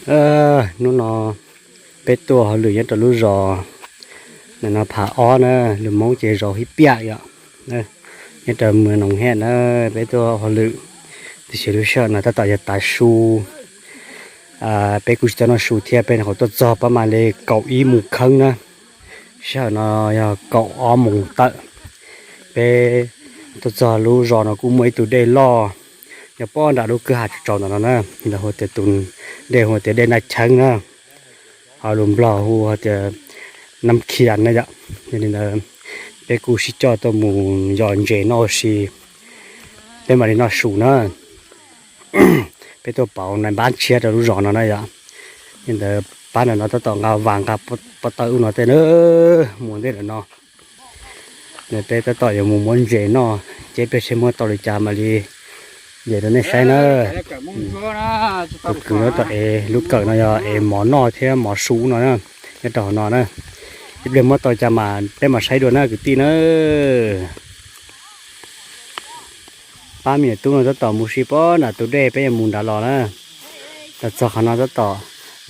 Hnub no peb tuaj hauj lwm nyob rau lub zos no, Phav Ob na, lus Hmoob ces zos Hib Piam yom, nyob rau Mws Noos Hiaj na. Peb tuaj hauj lwm, tiam sis lub sij hawm no tab tom yog tav su, peb kuj tsis tau noj su thiab, peb nyuam qhuav tuaj txog pab mam li kaum ib mus kheeb na. Sij hawm no yog kaum ob mus tawm. Peb tuaj txog lub zos no kuj muaj ib tug dej loj, yog pob nram lub kwj ha tsaus tsaus ntawm no na, lawv hu tias tus dej hu tias dej Naj Cheeb na, ho lus Nplog hu tias Nab Khias na yom. Yog li ntawd peb kuj sib coj tuaj mus yos ntses noj ua si, peb mam li noj su na. Peb tuaj pauv nais npab tshiab rau lub zos no na yom. Li ntawd pab ntawm no tab tom nqa vas nqa pob tawb ub no tej na, mus ntej lawm no. Peb tab tom yuav mus muab ntses noj, ces peb seb muab tau li cas mam li ntes rau nej saib na. Tus kwv no tab tom ev lub kawm no yog ev mov noj thiab mov su no na, nyob rau hauv no na. Ib pliag muab tau li cas mas peb mam saib dua na kwv tij na. Pab me nyuam tub no tab tom mus si pob nram tus dej, peb yuav mus nrad los na. Los txog qhov no tab tom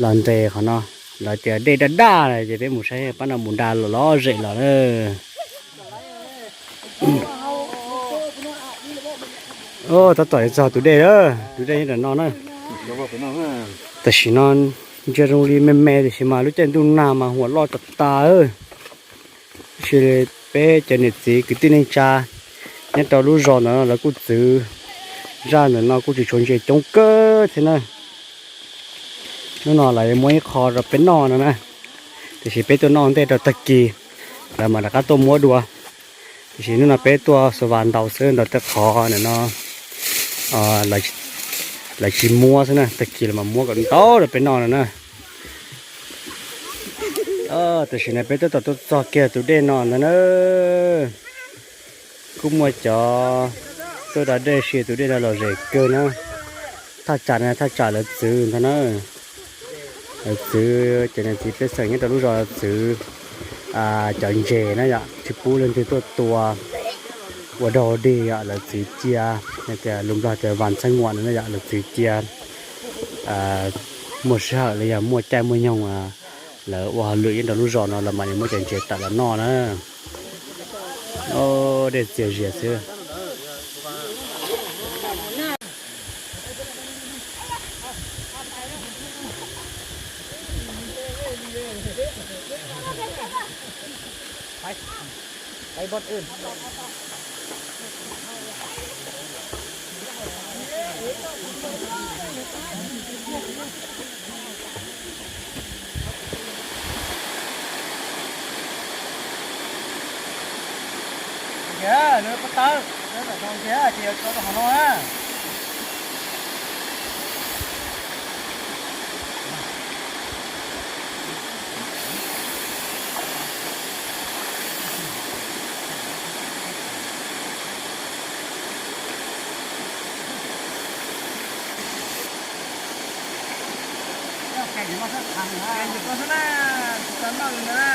los nres qhov no, lawv tias dej daj daj ces peb mus saib pab no mus nrad los lom zem los na. Tab tom yuav txog tus dej lawm, tus dej nyob ntawm no na. Tam sim no ntsia zoo li me me tiam sis mas lub caij ntuj nag mas huam loj tas tas. Tab sis peb cov niam txiv kwv tij neej tsa nyob rau lub zos ntawm no lawv kuj txwv zaj ntawm no kuj tsis tshuav ntses coob kawg thiab na. Hnub no lawv yuav muab ib qho rau peb noj no na, tiam sis peb tuaj noj ntej rau tag kis, lawv mam rov qab tuaj muab dua. Tiam sis hnub no peb tuaj xa vas ntaus xwb, ntaus tej qhov ntawm no lawv tsis muab xwb na, tag kis lawv mam muab kom ntau rau peb noj no na. Tam sim no peb tab tom tuaj txog kiag tus dej no ntag na. Kuj muaj cov tuaj da dej si tus dej no lom zem kawg na. Thaj tsam no thaj tsam lawv txwv ntag na. Lawv txwv cov niam txiv pej xeem nyob rau lub zos txwv cov ntses na yom, tsis pub leej twg tuaj tua ua dog dig yom, lawv txwv cia, tias lus Nplog tias vas ntxheej muam no na yom, lawv txwv cia. Muaj sij hawm los yog muaj caij muaj nyoog lawv ua hauj lwm nyob rau lub zos no los mam li muab cov ntses tawm los noj na. Dej txias zias xwb. Kiag lawv pob tawb, lawv tawm ntoo kiag ces yuav tso rau hauv no na. Cov ko xwb na, tsis tau noj li ntawd na.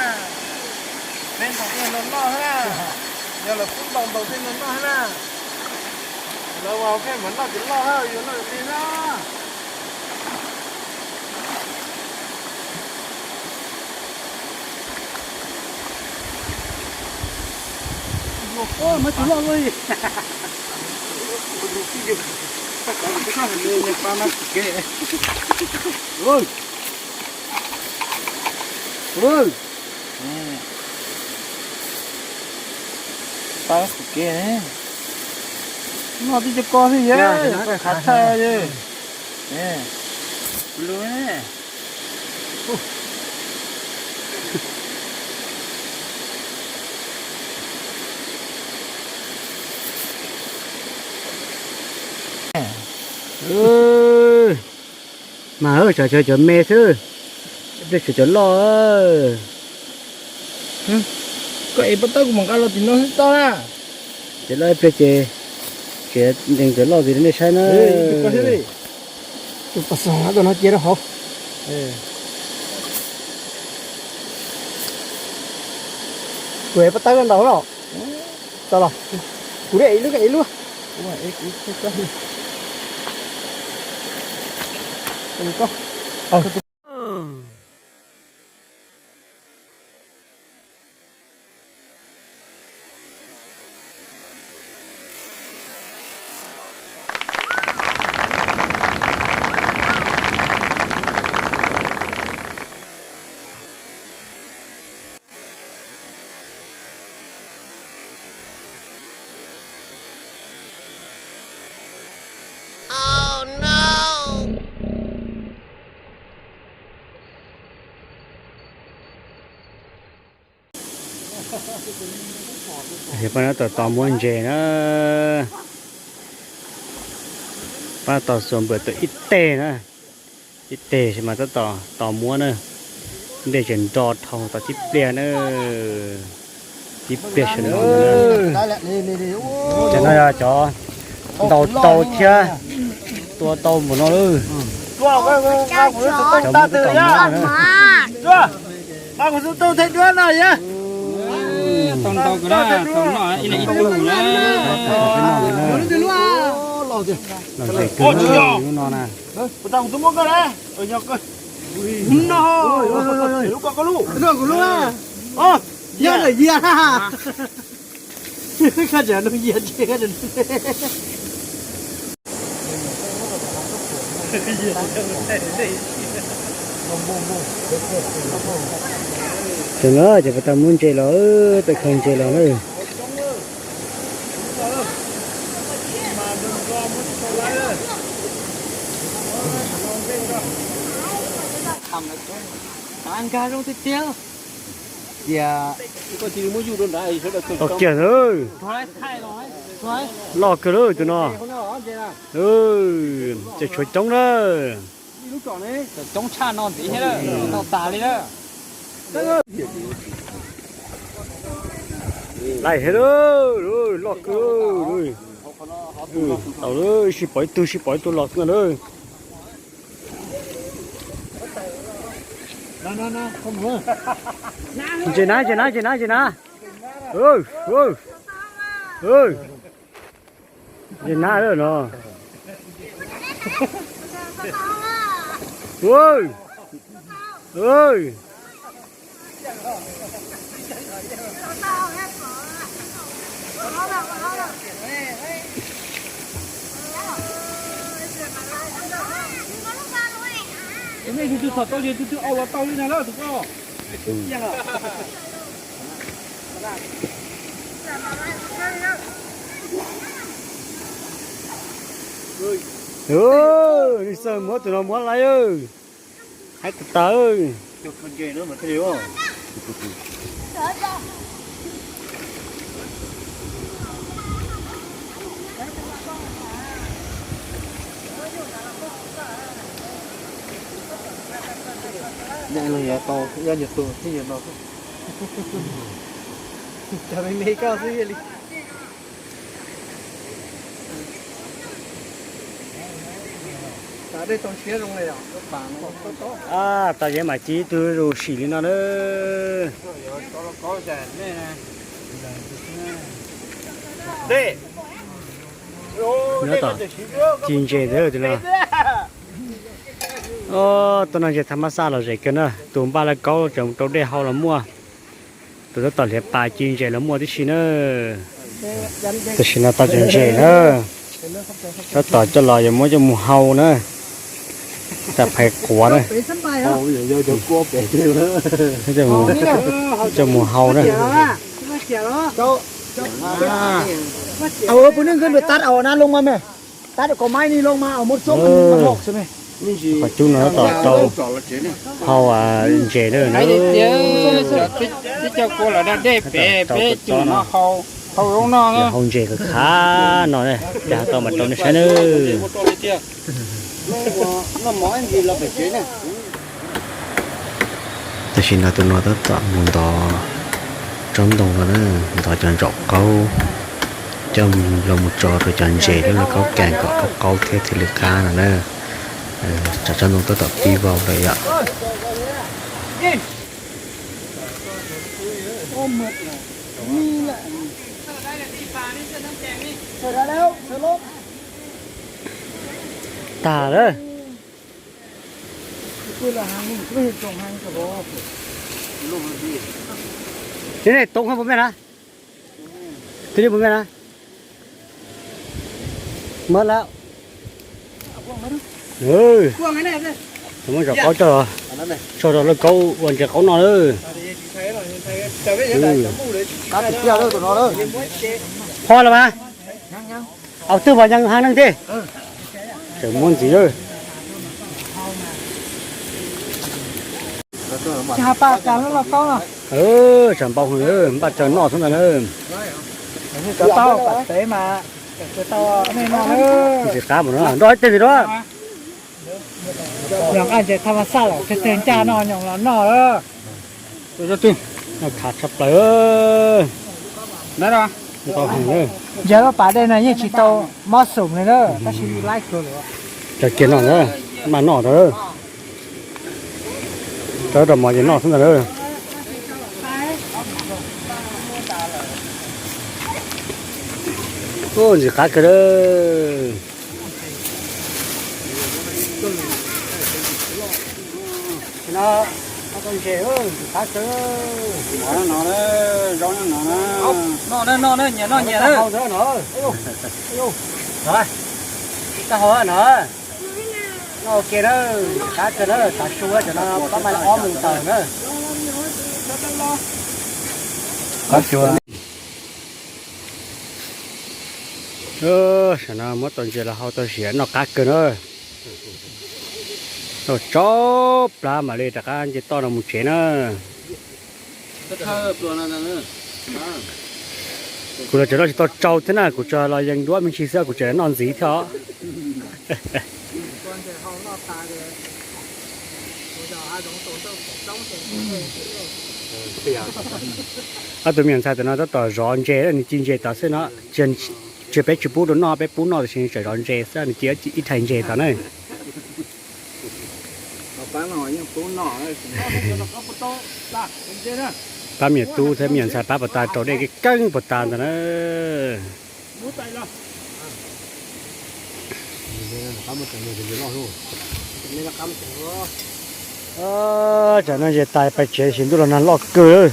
Peb ntaus tej no noj xwb na. Yog lawv pub ntaus ntaus tej no noj xwb na. Lawv ua hauv peb mas noj cov loj xwb, yuav noj cov me xwb. Muab cov loj luaj li. Pa no kev. Pa no kev ne. Noj tib co ko xwb yog khav thaj li. Lub ne. Mas tsam cov cov me xwb, ib pliag tsam cov loj. Koj ev pob tawb kuv mam nqa los tim no xwb tau na. Cov loj ib pliag ces, ces nqee cov loj ntxiv rau nej saib na. Tus pas xoos no tuaj no cia rau hauv. Kuv ev pob tawb ntaus los. Tau los. Kuv ev ib lub, ev ib lub. Pab no tos tos muab ntses na, pab tos xuas npawm tau ib teg na, ib teg mas tab tom tos muab na, ntej tseem nro dhau tau tib pliag na, tib pliag sawv no. Cov no yog cov ntaus tau thiab tua tau npaum no lawm. Cov muab tab tom muab na. Lom zem kawg lub no na. Ces no ces puas tau muab ntses los, tau khaws ntses los na. Nkag zoo tiag tiag. Tau kiag lawm. Loj kawg lawm tus no. Ces tshuav coob na. Coob tshaj no ntxiv thiab, noj tag li na. Laim thiab lawm, loj kawg. Tau lawm, sib pom ib tug, sib pom ib tug los xwb lawm. Ntses na, ntses na, ntses na, ntses na. Ntses na lawm no. Nej tus twg txhom tau ces tus twg ua los tau li na lawm tus koj. Li xav muab tus no muab lawm. Haib tas tas. Los yog tau ib nyuag tus thiab yog no. Cov me me koj xwb li. Tau yeeb mam ci ib tug zus sim li no na. Nyob tom ci ntses ntawd tus no. Tus no ntses tha mab xaj los zem kawg na, tus npaj laj kaub tseem rau dej hau los muaj. Tus tab tom hliav pas ci ntses los muaj tib si na. Tam sim no tau cov ntses na, tab tom coj los yuav muab coj mus hau na, tau phais quav na, coj mus hau na. Puas neej nkawd npawg tag os na, loo mas me, tag kom maiv ni loo mas muab txoob lom xwb me. Qhov cub no tab tom tau hau ntses na. Tib co kua los da dej pem peb cub no hau zoo no, hau ntses khav khav no, cas tau mas rau nej saib nawb. Tam sim no tus no tab tom mus ntov tsob ntoo no na, ntov cov ntsaum qaub coj los mus tso rau cov ntses thiab lauj kaub kas kom qaub qaub thiab thiaj li qab no na. Tsob ntoo tab tom pib vau lawm yom. Tag lawm. Tib neeg toob puas meej na? Tib neeg puas meej na? Mab lab. Muab cov qaub tso, tso rau lawv qaub ua ntses qaub noj lawm. Qhov los mas, au twb mas yeej hab neeg thiab. Tseem muab ntxiv lawm. Tsam npau heev, npaj tsawg noj xwb ntag na. Ntxim qab mus no, nrog ib teg ntxiv duab. Nyoos nqaij ntses thaj ma xaj lawm, teg teg ncaj noj nyoos los noj lawm. Noj khav tshaj plaws. Npau heev na. Yog lub pas dej no yeej tsis tau mob xoom li na, tab sis laib kawg lawm. Cov kiag no na, maj noj rau. Rau rau mov ces noj xwb ntag na. Ub, ntxim qab kawg na. Ntses, ntxim qab kawg. Noj, noj, noj, nyias noj nyias na. Tag hau no. Noj ua ke na, ntxim qab kawg na, tav su cov no pab maj ob moos taws na. Tam no muab tau ntses los hau tau siav noj qab kawg na. Noj tsau plab mam li rov qab nce toj no mus tsev na. Kuv los tseem noj tsis tau tsau thiab na, kuv tsuas los yees duab me ntsis xwb kuv tseem noj ntxiv thiab os. Ob tug me nyuam ntxhais tam no tab tom zov ntses, nws ci ntses tod xwb no. Tsis, peb tsis pub rau noj, peb pub noj tab sis tseem zov ntses xwb, nws ci ib rhais ntses tod na. Pab me nyuam tub thiab me nyuam ntxhais pab puas tas, rau dej keeb puas tas ntag na. Tsam noj ntses tas pais tsev sis ntuj los nag loj kawg.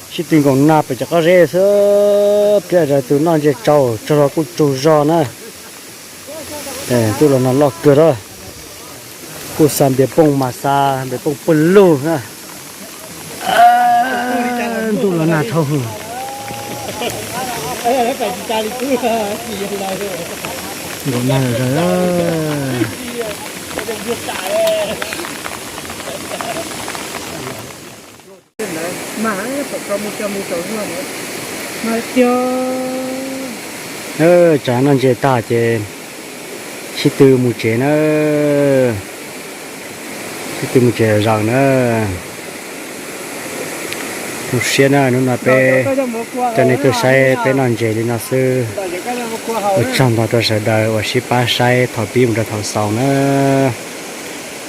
Sib tw nkoos nag pem cov qab zeb xwb, pliag zag tus noj ntses tsau tsaug zog kuj tsaug zog na. Ntuj los nag loj kawg na. Kuj xa npias pooj mas xa npias pooj pawg lug na. Ntuj los nag dhau hwv. Ntuj nag zog. Tsam noj ntses tag ces sib tw mus tsev na. Sib tw mus tsev zog na. Zoo siab na, hnub no peb coj nej tuaj saib peb noj ntses li no xwb. Ua tsaug ntau rau sawv daws uas sib pab saib thaum pib mus rau thaum xaus na.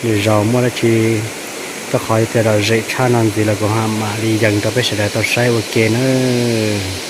Lwm zaus muaj dab tsi, rau qhov yog tias lom zem tshaj no ntxiv los kuv ho mam li yees rau peb sawv daws tau saib ua ke nawb.